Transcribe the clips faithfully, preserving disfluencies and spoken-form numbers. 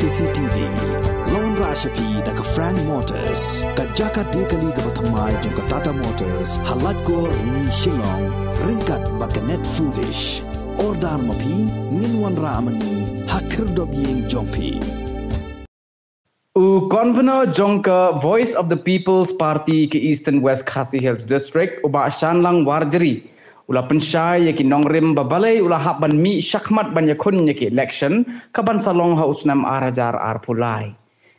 K C T V. Lawan rah sha phi da ka Frank Motors, ka jaka de kali kaba thymmai jong ka Tata Motors, ha Laitkor, Rni, Shillong, ryngkat bad ka Net Foodish. Order ma phi, ngin wanrah ma ngi ha khyrdop ïing jong phi. U Convener jong ka Voice of the People's Party ka Eastern West Khasi Hills District, u Bah Shanlang Warjri, u la pynshai ïa ki nongrim ba balei u la hap ban mih shakhmat ban ïakhun ïa ki election ka ban sa long ha u snem ar hajar arphew lai.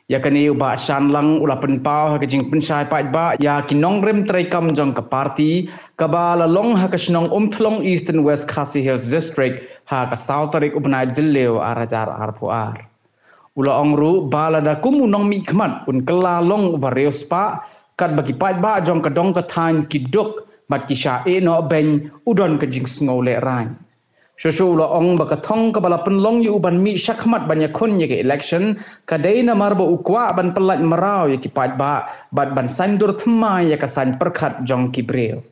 Ïa kane u Bah Shanlang u la pynpaw ha ka jingpynshai paidbah ïa ki nongrim treikam jong ka party kaba la long ha ka shnong Umthlong, Eastern West Khasi Hills District, ha ka saw tarik u bnai Jylliew ar hajar arphew ar. U la ong ruh ba lada kum u nongmihkhmat un kylla long uba riewspah, katba ki paidbah jong ka dong ka thaiñ ki duk bad ki shah ïeh noh beiñ, u don ka jingsngew lehraiñ. Shuh shuh u la ong ba ka thong kaba la pynlong ïa u ban mih shakhmat ban ïakhun ïa ka election ka dei namar ba u kwah ban pyllait mraw ïa ki paidbah bad ban saiñdur thymmai ïa ka saiñ pyrkhat jong ki briew.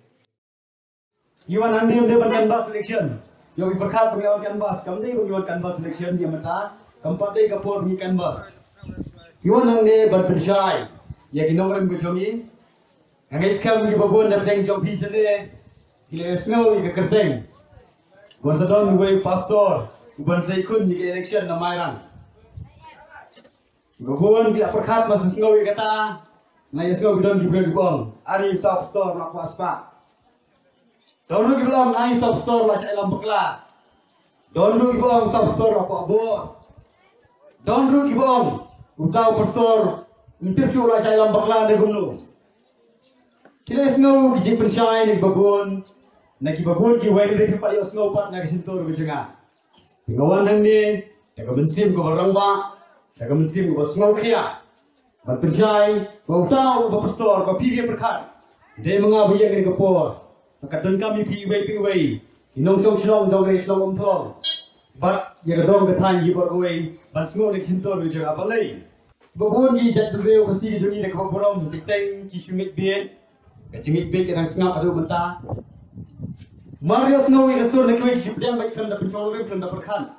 Ngi wan hangne ym dei ban canvass election. Ïoh, ngi pyrkhat ba ngi wan canvass, kam dei ba ngi wan canvass election ïa mynta, kam pat dei ka por ngi canvass. Ngi wan hangne ban pynshai ïa ki nongrim ka jong ngi. Nga ngeit skhem kiba bun na pdeng jong phi shane ki la sngew ïa ka kyrteng ban sa don uwei u pastor uban sa ïakhun ïa ka election na Mairang. Kiba bun ki la pyrkhat ban sa sngew ïa kata. Nga ïohsngew ki don ki briew kiba ong, ani u pastor la kwah spah. Don ruh kiba ong, ani u pastor la shah ïalam bakla. Don ruh kiba ong, uta u pastor la kwah bor. Don ruh kiba ong, uta u pastor ym tip shuh la shah ïalam bakla ne kumno. Ki la sngew ki jingpynshai na kiba bun, na kiba bun kiwei, hynrei phim pat ïohsngew pat na ka shyntur ka jong nga. Te nga wan hangne da ka mynsiem kaba rangbah, da ka mynsiem kaba sngewkhia, ban pynshai ba uta uba pastor ba phi phi pyrkhat, dei ma nga ba ïeng ha kane ka por. Ba ka donkam ïa phi iwei pa iwei, ki nongshong shnong, nongshong shnong Umthlong, bad ïa ka dong ka thaiñ hi baroh kawei, ban sngew na ka shyntur ka jong nga. Balei? Ba bun ki jaitbynriew Khasi ka jong ngi da kaba burom, ki teng ki shu ngeit bieit. Ka jingngeit bieit ka dang sngap haduh mynta. Mar ïohsngew ïa ka sur na kiwei ki shu pdiang bad khlem da pynshong nongrim, khlem da pyrkhat.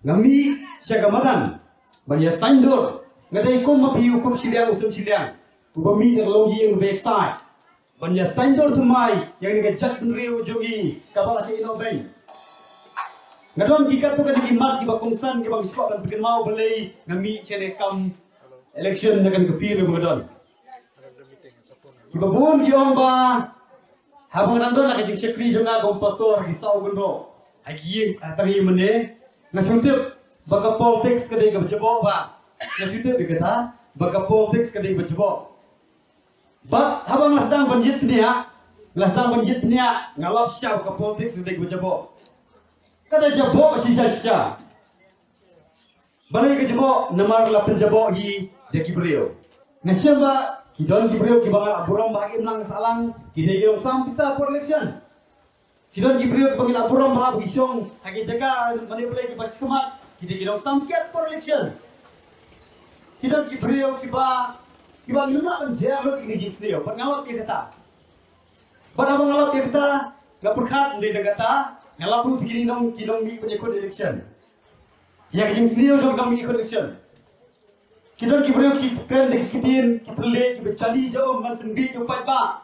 Nga mih sha ka madan ban ïa saiñdur. Nga dei kum ma phi, u kup shiliang u sem shiliang, uba mih da ka longïing ba ïa ksai, ban ïa saiñdur thymmai ïa kane ka jaitbynriew jong ngi kaba la shah ïeh noh beiñ. Nga don ki katto katne ki mat kiba kongsan kiba nga shu kwah ban pynkynmaw balei nga mih shane kam election na kane ka field ba nga don. Kiba bun ki ong ba haba nga dang don ha ka jingshakri jong nga kum pastor ha ki saw kynroh, ha ki ïing, ha tang ïing mane, nga shu tip ba ka politics ka dei kaba jaboh ba. Nga shu tip ïa kata, ba ka politics ka dei kaba jaboh. Bad haba nga la sdang ban ïit bniah, nga la sdang ban ïit bniah, nga lap shisha ba ka politics ka dei kaba jaboh. Ka dei jaboh shisha shisha. Balei ka jaboh? Namar la pynjaboh hi da ki briew. Nga shem ba ki don ki briew kiba nga la burom ba ha ki imlang sahlang ki dei ki nongsam pisa por election. Ki don ki briew kiba ngi la burom ba ha ba ki shong ha ki jaka mane balei kiba shikhmat, ki dei ki nongsam kiad por election. Ki don ki briew kiba, kiba ngim lah ban jer lut ïa kine ki jingsniew. Bad nga lap ïa kata. Bad haba nga lap ïa kata, nga pyrkhat, ym dei tang kata, nga lap ruh sha kine ki nong, ki nongmih ban ïakhun election. Ïa ka jingsniew jong ki nongmih ïakhun election. Ki don ki briew ki kren da ki ktien, ki thylliej, kiba jali jaum ban pynbiej ïa u paidbah,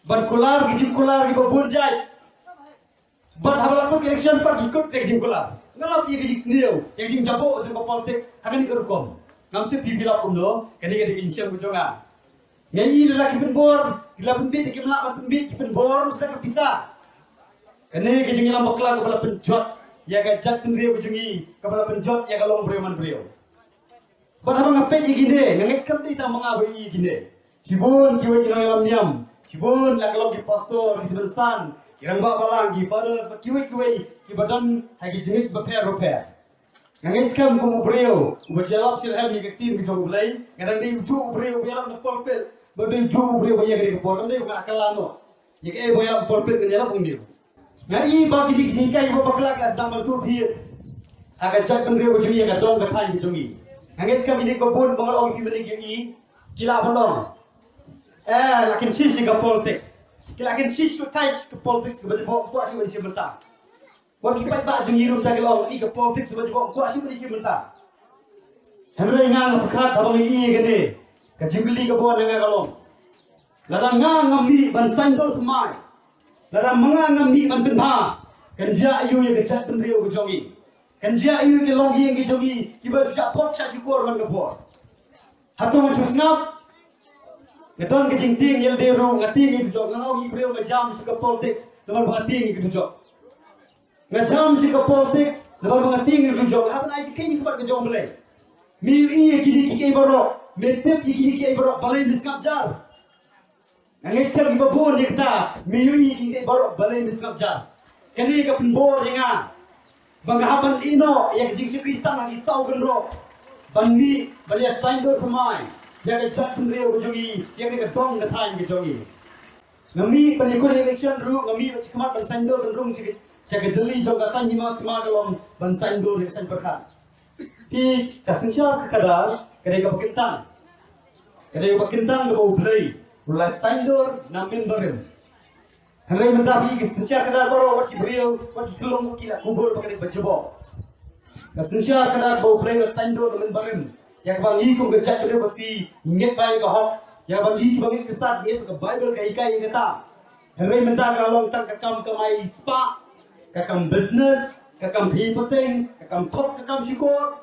ban kular ki jingkular kiba bun jait. Bad haba la kut ka election pat ki kut da ka jingkular. Nga lap ïa ka jingsniew, ïa ka jingjaboh jong ka politics ha kane ka rukom. Ngam tip phi phi lap kumno, kane ka dei ka jingshem ka jong nga. Nga ïohi lada ki pynbor, ki la pynbiej, ki mlak ban pynbiej, ki pynbor ruh sa da ka pisa. Kane ka jingïalam bakla kaba la pynjot ïa ka jaitbynriew ka jong ngi, kaba la pynjot ïa ka long briew man briew. Bad haba nga peit ïa kine, nga ngeit skhem dei tang ma nga ba ïohi ïa kine. Shibun kiwei ki nongïalam niam, shibun la ka long ki pastor, ki tymmen san, ki rangbah balang, ki fathers, bad kiwei kiwei kiba don ha ki jingngeit bapher bapher. Nga ngeit skhem kum u briew uba ïalap shitrhem ïa ka ktien ka jong U Blei, nga dang dei ujuh u briew uba ïalap na pulpit, ba dei ujuh u briew ba ïeng ha kane ka por, kam dei ba nga kylla noh. Ïa kaei ba ïalap pulpit ngan ïalap kum u briew. Nga i ba kine ki jinghikai ba bakla ki la sdang ban shu thied ha ka jaitbynriew ka jong ngi, ha ka dong ka thaiñ ka jong ngi. Nga ngeit skhem kine kiba bun ba nga la ong ïa phi mynne ki ïa i, ki lah ban ong, eh, la kynshish ïa ka politics. Ki la kynshish, ki la thait ka politics kaba jaboh, kwah shuh ban ïashim bynta. Wat ki paidbah jong ngi ruh mynta ki la ong, i ka politics ba jaboh, kwah shuh ban ïashim bynta. Hynrei nga nga pyrkhat haba nga ïohi ïa kane, ka jingkylli kaba wan na nga ka long, lada nga ngam mih ban saiñdur thymmai, lada ma nga ngam mih ban pynbha, kan jia aïu ïa ka jaitbynriew ka jong ngi? Kan jia aïu ïa ki longïing ki jong ngi kiba shu shah thok shah shukor man ka por? Hato ngan shu sngap? Nga don ka jingtieng ïalade ruh, nga tieng ïa ka dujok. Nga ong ïa ki briew nga jam sha ka politics namar ba nga tieng ïa ka dujok. Nga jam sha ka politics namar ba nga tieng ïa ka dujok. Haba nga ai jingkheiñ ha khmat ka jong U Blei, me ïohi ïa kine kiei baroh, me tip ïa kine kiei baroh, balei me sngap jar? Nga ngeit skhem kiba bun ïa kata, me ïohi ïa kine kiei baroh, balei me sngap jar? Kane ka pynbor ïa nga ba nga hap ban ïehnoh ïa ka jingshakri tang ha ki saw kynroh ban mih ban ïa saiñdur thymmai ïa ka jaitbynriew ka jong ngi, ïa ka dong ka thaiñ ka jong ngi. Nga mih ban ïakhun election ruh, nga mih ban sha khmat ban saiñdur ban rung sha ka, sha ka jylli jong ka saiñ hima sima ka long ban saiñdur ïa ka saiñ pyrkhat. Te ka synshar ka khadar ka dei kaba kyntang. Ka dei kaba kyntang kaba U Blei u la saiñdur na mynbarim. Hynrei mynta phi, ka synshar khadar baroh, wat ki briew, wat ki khyllung, wat ki la kubur ba ka dei ba jubok. Ka synshar khadar ba U Blei u la saiñdur na mynbarim, ïa kaba ngi kum ka jaitbynriew Khasi ngi ngeit ba ïa ka hok, ïa kaba ngi kiba ngeit Khristan ngi ngeit ba ka Baibl ka hikai ïa kata. Hynrei mynta ka la long tang ka kam kamai spah, ka kam business, ka kam phi pateng, ka kam thok, ka kam shukor.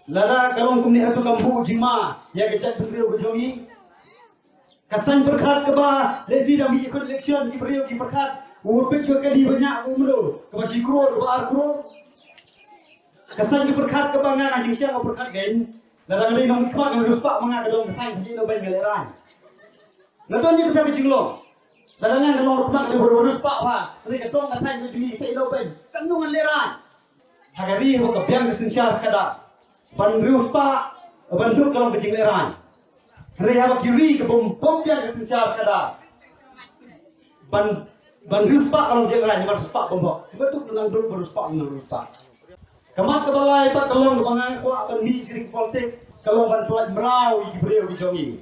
Lada ka long kumne, hato kam buh jingma ïa ka jaitbynriew ka jong ngi? Ka saiñ pyrkhat kaba lehse da mih ïakhun election, ki briew ki pyrkhat, u peit shuwa ka dei ban ïa u mano, kaba shi klur, kaba ar klur. Ka saiñ ki pyrkhat kaba nga nga jingshisha nga pyrkhat kein, lada nga dei nongmihkhmat nga riewspah ma nga, ka dong ka thaiñ ka jingïalehbeiñ nga lehraiñ. Nga don ïa kata ka jinglong. Lada nga nga long riewspah, ka dei ba riewspah ba, hynrei ka dong ka thaiñ ka jong ngi ka jingïalehbeiñ, kan nang ngan lehraiñ. Ha ka ri haba ka biang ka synshar khadar ban riewspah, ban duk ka long ka jinglehraiñ. Hynrei haba ki ri kaba ym biang ka synshar khadar ban, ban riewspah ka long jinglehraiñ, namar spah bym hok. Kiba duk nang duk, ba riewspah nang riewspah. Ka mat kaba lai pat ka long kaba nga kwah ban mih sha ka politics, ka long ban pyllait mraw ïa ki briew ki jong ngi.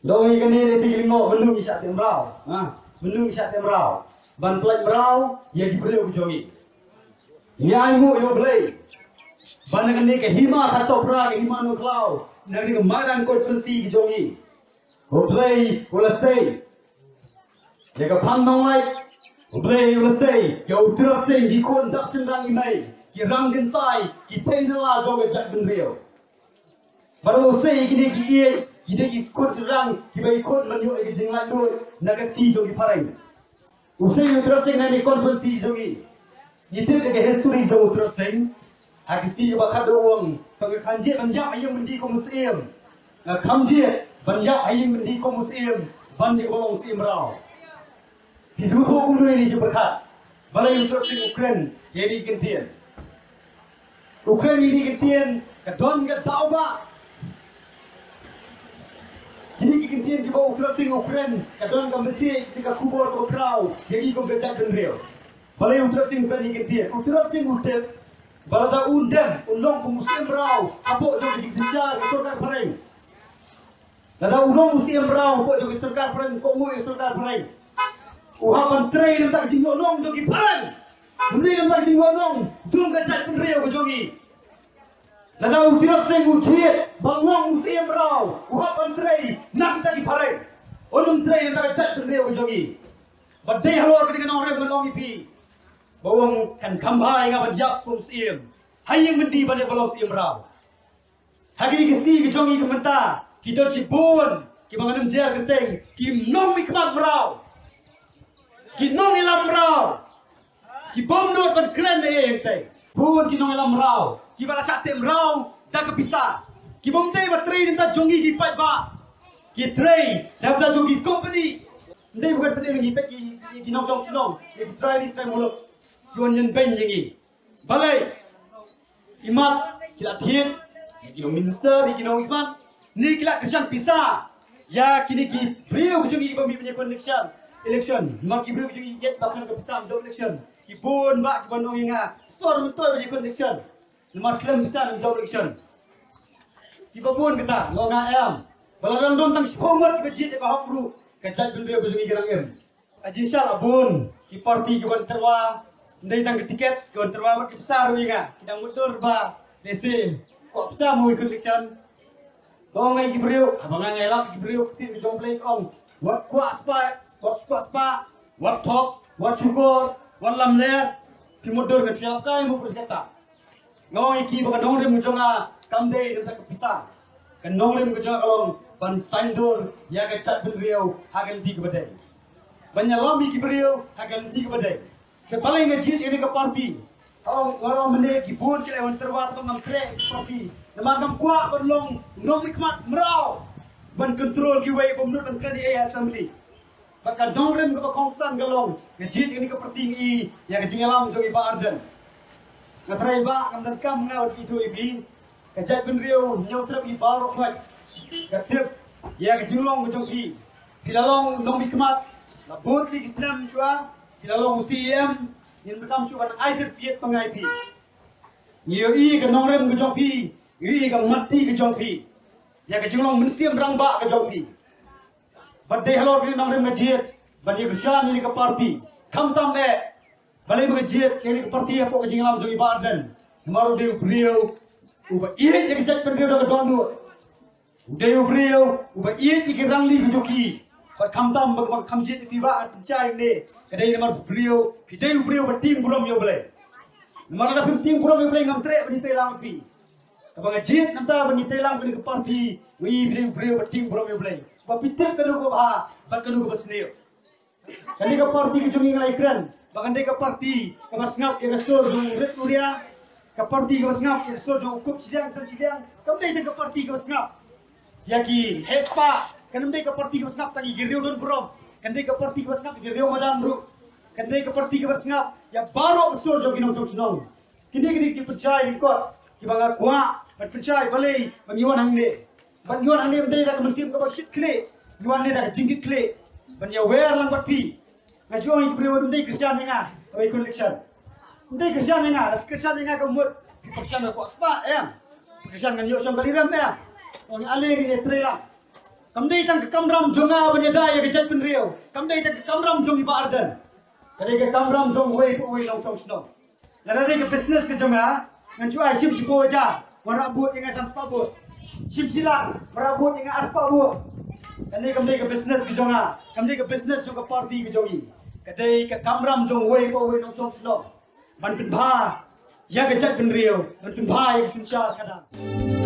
Dong ïa kane lehse ki lyngngoh, mynno ngi shah teh mraw, ha? Mynno ngi shah teh mraw ban pyllait mraw ïa ki briew ki jong ngi? Ngi ainguh ïa U Blei ba na kane ka hima Khasohphra, ka hima Nongkhlaw, na kane ka Mairang constituency ka jong ngi, U Blei u la sei ïa ka phang Nonglait. U Blei u la sei ïa u Tirot Sing, ki khun dap shynrang i mei, ki rang kynsai, ki thei na la jong ka jaitbynriew. Bad u sei ïa kine ki ïeit, kine ki khun shynrang kiba i khun ban ïoh ïa ka jinglaitluid na ka kti jong ki phareng. U sei ïa u Tirot Sing na kane ka constituency jong ngi. Ngi tip ïa ka history jong u Tirot Sing. Ha ki sngi kaba khatduh u ong, ba nga kham jied ban ïap ha ïing byndi kum u syiem. Nga kham jied ban ïap ha ïing byndi kum u syiem ban ïa kaba long u syiem mraw. Phi sngewthuh kumno ïa kine ki jingpyrkhat? Balei u Tirot Sing u kren ïa kine ki kyntien? U kren ïa kine ki kyntien ka don ka daw ba kine ki kyntien kiba u Tirot Sing u kren ka don ka message ne ka khubor kaba khraw ïa ngi kum ka jaitbynriew. Balei u Tirot Sing u kren ïa kine ki kyntien? U Tirot Sing u tip ba lada un dem un long kum u syiem mraw hapoh jong ka jingsynshar ka sorkar phareng, lada u long u syiem mraw hapoh jong ka sorkar phareng, kohnguh ïa ka sorkar phareng, u hap ban trei na ka bynta ka jingïohnong jong ki phareng, ym dei na ka bynta ka jingïohnong jong ka jaitbynriew ka jong ngi. Lada u Tirot Sing u jied ban long u syiem mraw, u hap ban trei na ka bynta ki phareng, um trei na ka bynta ka jaitbynriew ka jong ngi. Bad dei halor kane ka nongrim ngan ong ïa phi ba u ong kan kham bha ïa nga ban ïap kum u syiem ha ïing byndi ban ïa ba long u syiem mraw. Ha kine ki sngi ki jong ngi ka mynta ki don shibun kiba ngan ym jer kyrteng, ki nongmihkhmat mraw, ki nongïalam mraw, ki bym nud ban kren ei ei hangtei. Bun ki nongïalam mraw kiba la shah teh mraw da ka pisa, ki bym dei ba trei na ka bynta jong ngi ki paidbah, ki trei na ka bynta jong ki company. Ym dei ba ngan pynim ïa ngi, peit ki, ki, ki nongjop shnong, ki trai ri trai muluk, ki wan ñion beiñ ïa ngi. Balei? Imat ki la thied ïa ki nong minister, ïa ki nongmihkhmat, ne ki la kyrshan pisa ïa kine ki briew ki jong ngi kiba mih ban ïakhun election, election. Namar ki briew ki jong ngi ki ïeit ba khlem ka pisa ym jop election. Ki bun bah kiba ong ïa nga, stor myntoi ban ïakhun election, namar khlem pisa ym jop election. Kiba bun kata, nga ong nga em. Ba la dang don tang shiphew ngut kiba jied ïa ka hok ruh, ka jaitbynriew ka jong ngi ka dang im. Ka jingshah la bun, ki party ki wan tyrwa, ym dei tang ka tiket, ki wan tyrwa bad ki pisa ruh ïa nga, ki dang mutdur ba Lehse kwah pisa mo ïa ka election. Ba ong ïa ki briew, haba nga ïalap ïa ki briew, ka ktien ka jong U Blei ka ong, wat kwah spah, wat kwah spah, wat thok, wat shukor, wat lamler. Phi mutdur, nga shu ïalap kai mo pyrshah kata. Nga ong ïa ki ba ka nongrim ka jong nga kam dei kata ka pisa. Ka nongrim ka jong nga ka long ban saiñdur ïa ka jaitbynriew ha ka lynti kaba dei. Ban ïalam ïa ki briew ha ka lynti kaba dei. Te balei nga jied ïa kane ka party? Nga ong, nga ong mynne ki bun ki la wan tyrwa, te ba ngam treh ïa ka party. Namar ngam kwah ban long nongmihkhmat mraw ban control kiwei, ba mut ban kren ïa ka assembly. Bad ka nongrim kaba kongsan ka long, nga jied ïa kane ka party, nga i ïa ka jingïalam jong i Bah Ardent. Nga trai Bah, ngam donkam nga wat ithuh ïa phi. Ka jaitbynriew Hynñiewtrep, i baroh khoit ka tip ïa ka jinglong ka jong phi. Phi la long nongmihkhmat la bun tylli ki snem shuwa. Phi la long u C E M, ngin donkam shuh ban ai certificate ba ngai phi. Ngi ïohi ka nongrim ka jong phi, ngi ïohi ka matti ka jong phi, ïa ka jinglong mynsiem rangbah ka jong phi. Bad dei halor kane ka nongrim nga jied ban ïa kyrshan ïa kane ka party. Khamtam eh balei ba nga jied ïa kane ka party hapoh ka jingïalam jong i Bah Ardent. Namar u dei u briew uba ïeit ïa ka jaitbynriew da ka dohnud. U dei u briew uba ïeit ïa ki rangli ka jong ki. Bad khamtam ba, ba kham jied ïa phi Bah, pynshai ïa ne. Ka dei namar u briew, phi dei u briew ba tieng burom ïa U Blei. Namar lada phim tieng burom ïa U Blei, ngam treh ban ïatreilang ïa phi. Kaba nga jied nangta ban ïatreilang ïa kane ka party, nga i phi dei u briew ba tieng burom ïa U Blei. Ba phi tip kano kaba bha bad kano kaba sniew. Kane ka party ka jong ngi, nga la ïakren ba kan dei ka party kaba sngap ïa ka stor jong u rit u ria, ka party kaba sngap ïa ka stor jong u kup shiliang san shiliang. Kam dei tang ka party kaba sngap ïa ki hehspah, kam dei ka party kaba sngap tang ïa ki riew don burom. Kan dei ka party kaba sngap ïa ki riew madan ruh. Kan dei ka party kaba sngap ïa baroh ka stor jong ki nongshong shnong. Kine, kine ki jingpynshai lyngkot kiba nga kwah ban pynshai, balei ba ngi wan hangne. Ba ngi wan hangne ym dei da ka mynsiem kaba shit khlieh, ngi wan hangne da ka jingkit khlieh ban ïawer lang bad phi. Nga ju ong ïa ki briew, ym dei kyrshan ïa nga kawei ka election. Ym dei kyrshan ïa nga, lada phi kyrshan ïa nga ka mut phi kyrshan ka kwah spah, em. Phi kyrshan ngan ïoh shong ka lyrem, em. Ong ale ngi ïatreilang. Kam dei tang ka kamram jong nga ban ïada ïa ka jaitbynriew. Kam dei tang ka kamram jong i Bah Ardent. Ka dei ka kamram jong uwei pa uwei nongshong shnong. Lada dei ka business ka jong nga, ngan shu ai shim shiphew hajar, wanrah vote ïa nga san spah vote. Shim shi lak, wanrah vote ïa nga ar spah vote. Kane kam dei ka business ka jong nga, kam dei ka business jong ka party ka jong ngi. Ka dei ka kamram jong uwei pa uwei nongshong shnong ban pynbha ïa ka jaitbynriew, ban pynbha ïa ka synshar khadar.